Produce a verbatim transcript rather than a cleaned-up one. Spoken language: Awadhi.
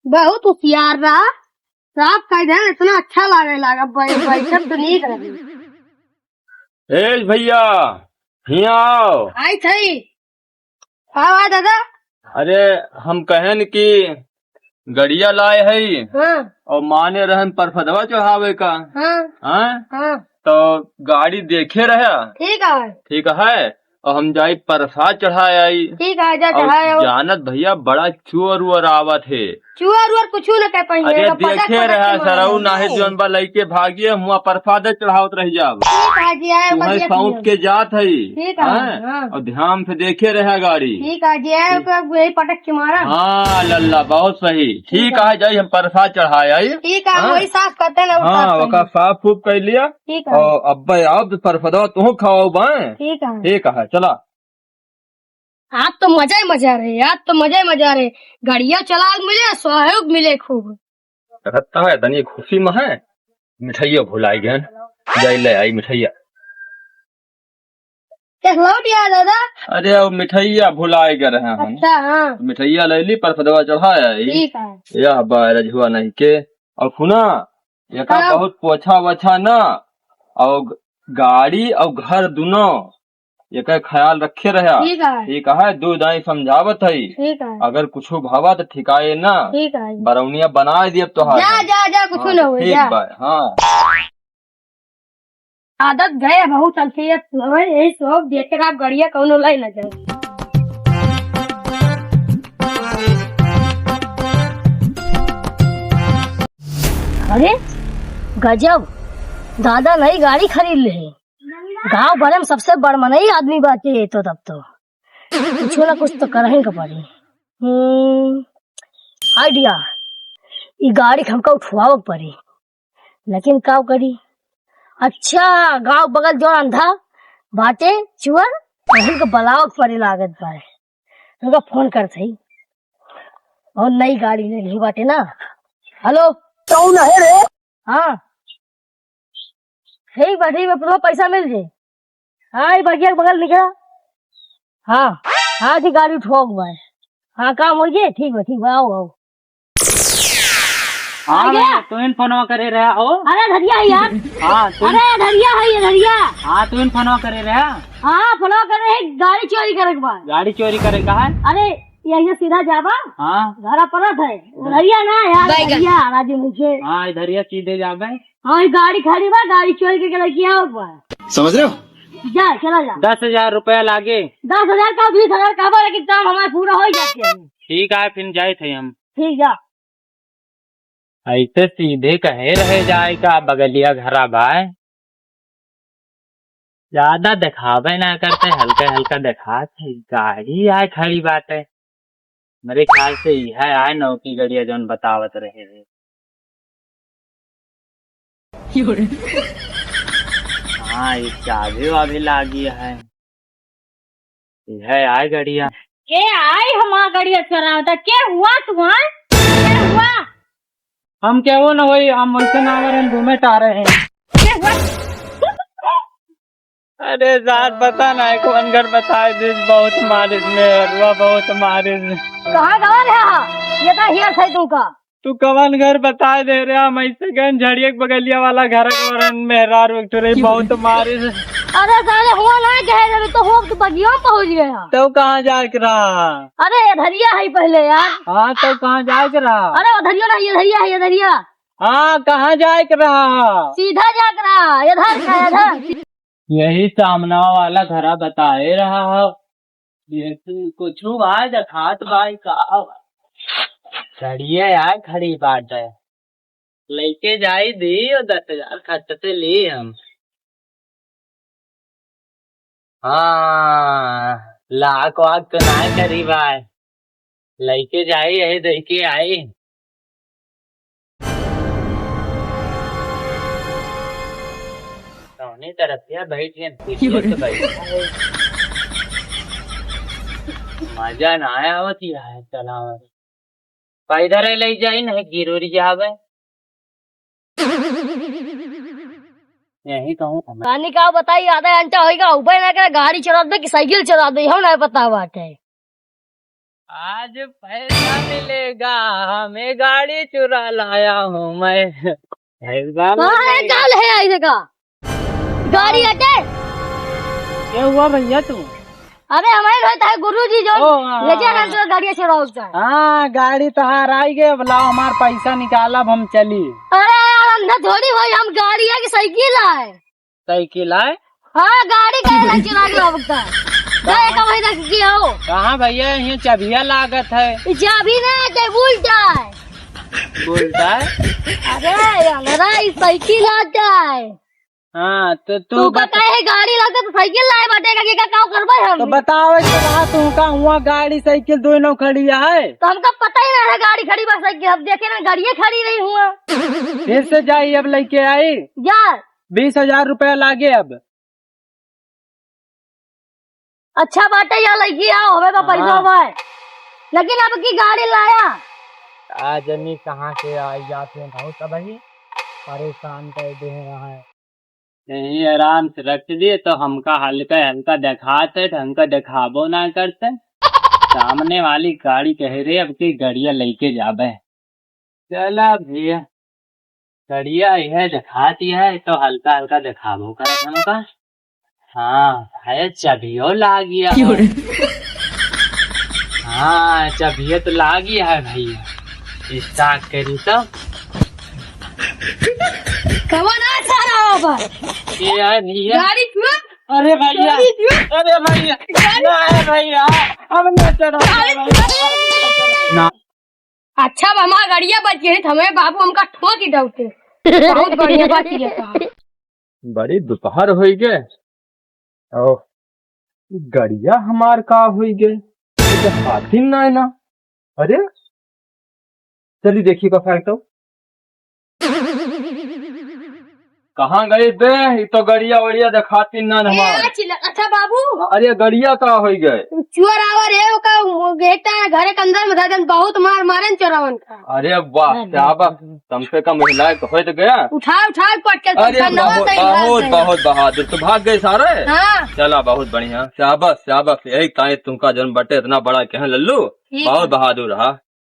बहुत होशियार रहा, साफ कह दे, इतना अच्छा लागे लागा, बै-, बैठब तो नीक रही। ए भैया, हियाँ आओ। आई थई। हाँ, हाँ, दादा। अरे, हम कहन कि गड़िया लाए हई हाँ। और माने रहन परफदवा चढ़ावे का। हाँ। हाँ? हाँ। तो गाड़ी देखे रहा। ठीक है। ठीक है, और हम जाई परसाद चढ़ाए आई। ठीक है, जा और चढ़ाए आओ। जानत भैया, बड़ा चोर वोर आवत है। चुअर उअर कुछु न कह पाइए, अरे एगो पटक देखे पटक रहा के मारे। सरऊ, नाहीं जौन बा लइके भागिए, हुआं परसाद चढ़ावत रह जाब। ठीक है जी, आए तुम्हें बढ़िया सौंप किए। के जात हई, ठीक है, हैं? हाँ। और ध्यान से देखे रहा गाड़ी। ठीक है जी, आए ठीक। ओकर यही पटक के मारा। हाँ लल्ला, बहुत सही। ठीक ठीक है। है, जाई हम परसाद चढ़ाए आई। ठीक है, हाँ? वही साफ करते ना, हाँ, साफ ओका करिए। साफ फूफ कर लिया। ठीक है। और अब्बे आओ तो परसादवा तुहू खाओ बाएं। ठीक है। ठीक है, चला। आज तो मजा ही मजा रहे, आज तो मजा ही मजा रहे। गाड़िया चलाल मिले, सहयोग मिले खूब। रहता है तनी खुशी में है, मिठाइया भुलाई गए, जाई ले आई मिठाइया। क्या लौट गया दादा? अरे, वो मिठाइया भुलाई गए रहे हम। अच्छा, हाँ। मिठाइया ले ली, परसादवा चढ़ाए आई। ठीक है। या बाय रजुआ नहीं के। और सुना, एका हाँ। बहुत पोछा वोछा ना, और गाड़ी और घर दुनो एकर ख्याल रखे रहा। ठीक है। ठीक है, दो दाई समझावत हई। ठीक है। अगर कुछो भवा त ठिकाए ना। ठीक है। बरौनिया बनाए दियब तोहार। जा, जा, जा, कुछो हाँ, ना होई, ठीक जा। बा, हाँ। आदत गए बहुत अलसी है, यही सब देख के आप गड़िया कौनो लाई ना जाए। अरे गजब, दादा नई गाड़ी खरीद ले। गांव भरे में सबसे बड़ मनई आदमी बाटे ये तो, तब तो कुछ ना कुछ तो करही के पड़ी। हम्म, idea, ई गाड़ी के हमका उठवावे के पड़ी, लेकिन का करी? अच्छा, गांव बगल जो अंधा बाटे चुअर, उनके बुलावे के पड़े लागत बा, उनका फोन करत हई। और नई गाड़ी ले ली बाटे ना। हेलो, कौन है रे? हाँ, ठीक बा, ठीक बा, पूरा पैसा मिल जाई। हाँ, ये बगिया के बगल निकला। हाँ, हाँ जी, गाड़ी ठोक बा। हाँ, काम हो गए, ठीक बा, ठीक बा, आओ, आओ। हाँ, आ गया? मैं तो इन फोनवा करे रहा हो। अरे धरिया है यार। हाँ, तू अरे धरिया है ये धरिया। हाँ, तू इन फोनवा करे रहा। हाँ, फोनवा करे है, गाड़ी चोरी करे के बाद। गाड़ी चोरी करे का है? अरे, यही सीधा जाबा। हाँ। घरा परत है। हाँ। धरिया ना यार, बैगन। धरिया, राजू मुझे। हाँ, इधरिया सीधे जाबे। हाँ, ये गाड़ी खड़ी बा, गाड़ी चोरी के लड़की आओ बा। समझ रहे हो? जा, चला जा। दस हजार रुपया लागे। दस हजार का, बीस हजार का बा, लेकिन काम हमारा पूरा हो ही जाते हैं। ठीक है, फिर जाए थे हम। ठीक जा। ऐसे सीधे कहे रहे जाए का बगलिया घरा बाय। ज्यादा देखावे ना करते, हल्का हल्का देखात है। गाड़ी आए खड़ी बाटे। मेरे ख्याल से यह आए नौकी गड़िया जौन बतावत रहे हैं। हाँ, ये चाबी वाबी लागी है। यह आए गड़िया। के आई हमार गड़िया चोरावता? के हुआ तू, हाँ? के हुआ? हम क्या वो ना वही, हम वैसे ना आ रहे हैं, घूमे टहरे हैं। के हुआ? अरे यार, पता ना है कौन घर बताए दे, बहुत मारिस मेहरुआ, बहुत मारिस। कहाँ गवा रहा? ये तो हियर थे तुमका। तू कवन घर बताए दे रे, हम ऐसे गन झड़िया के बगलिया वाला घर के वरन मेहरारू एक ठो रही, बहुत मारिस। अरे साले, हुआ ना कहे जब तो हो तो बगिया पहुंच गया। तो कहाँ जाए के रहा? अरे ये धरिया है पहले यार। हाँ, तो कहाँ जाए के रहा? अरे वो धरिया ना, ये धरिया है, ये धरिया। हाँ, कहाँ जाए के रहा? सीधा जाए के रहा, इधर का, इधर। यही सामना वाला घरा बताए रहा हो। ये तू कुछ आए देखात बाई का? गाड़िया यार खड़ी बाटे। लेके जाई दी और दस हजार खर्च से ली हम। हाँ, लाख वाख तो ना करी बाय। लेके जाई, यही दे के आई। कौनी तरफिया बैठ गए, कुर्सिया पे बैठा है। मजा ना आया होती है चलावे। पैदल ले जाई, नहीं गिर उड़ जावे। यही कहूँ हमें। कहानी का बताई, आधा घंटा होइगा, उबे ना करे, गाड़ी चलात बे कि साइकिल चलात बे, हम ना पता बाटे। आज पैसा मिलेगा, हमें गाड़ी चुरा लाया हूँ मैं। पैसा हाँ, ये मिलेगा। काल है आई देखा। गाड़ी हटे। क्या हुआ भैया तू? अरे हमारे रहता है गुरु जी जो ओ, हाँ, ले जा हाँ। रहे हैं, गाड़ी चुराओ उसका। हाँ, गाड़ी तो हार आई गए, अब लाओ हमार पैसा निकालब, हम चली। अरे यार, अंधा थोड़ी हो, हम गाड़ी है कि साइकिल है? साइकिल है? हाँ, गाड़ी का है, चुरा के लाओ उसका। जा, एक वहीं रख के आओ। कहाँ भैया, ये चाबिया लागत है। ये चाबी ना है, टेबुल का है। बोलता है? अरे यार, ये साइकिल आता है। हाँ, तो तू तू का बता। काहे गाड़ी लाते तो साइकिल लाए बाटे का, के का काव करबे हम? तो बताओ, तो रहा तू का हुआ गाड़ी साइकिल दोनों खड़ी है। तो हमका पता ही ना है गाड़ी खड़ी बा साइकिल, हम देखे ना गाड़ियाँ खड़ी रही हुआ। फिर से जाई, अब लेके आई। जा। बीस हजार रुपया लागे अब। अच्छा बाटे, या लइकी आओ, हमें तो पैसा हाँ। हुआ है, लेकिन अब की गाड़ी लाया। आ जनी कहाँ से आई जाते हैं, बहुत सब ही परेशान कर दे हैं यहाँ। यहीं आराम से रख दिए तो हमका हल्का हल्का दिखाते, ढंग का दिखाबो ना करते। सामने वाली गाड़ी कह रही अब की गड़िया लेके जाबे। चला भैया, गड़िया यह दिखाती है तो हल्का हल्का दिखाबो कर हमका। हाँ, है चबियो लागी है। क्यों रे? हाँ, चबियो तो लागी है भैया। स्टार्ट करी तो। कौन आ सारा बाबा? ये है भैया। गाड़ी क्यों? अरे भैया। गाड़ी क्यों? अरे भैया। गाड़ी ना है भैया। हम ना चढ़ा गाड़ी भैया। क्यों? ना। अच्छा, अब हमार गड़िया बच गई, हमें बाबू हमका ठोक ही दौते। बहुत बढ़िया बात ये कहा। बड़ी दोपहर होई गे। ओ, गड़िया हमार का होई गे? ये तो हाथी ना है ना। अरे, चली देखी का fact हो। कहाँ गई बे? ई तो गड़िया वड़िया देखाती ना ए, हमार। आ चिल्ला-, अच्छा बाबू। अरे गड़िया का होई गए? चोर आवर है, ओका गेटा है, घरे के अंदर में धर देन, बहुत मार मारे न चोरावन का। अरे वाह, अरे क्या बात। कम से कम महिलाएं तो होई तो गया। उठा, उठा, पटके अरे उठा, नवा बहुत, सही बहुत, बात है। बहुत बहादुर। तो भाग गए सारे? हाँ। चला, बहुत बढ़िया। शाबाश, शाबाश। यही ताई तुमका जन्म बटे इतना बड़ा कहें लल्लू। ठीक बहुत है। बहादुर रहा।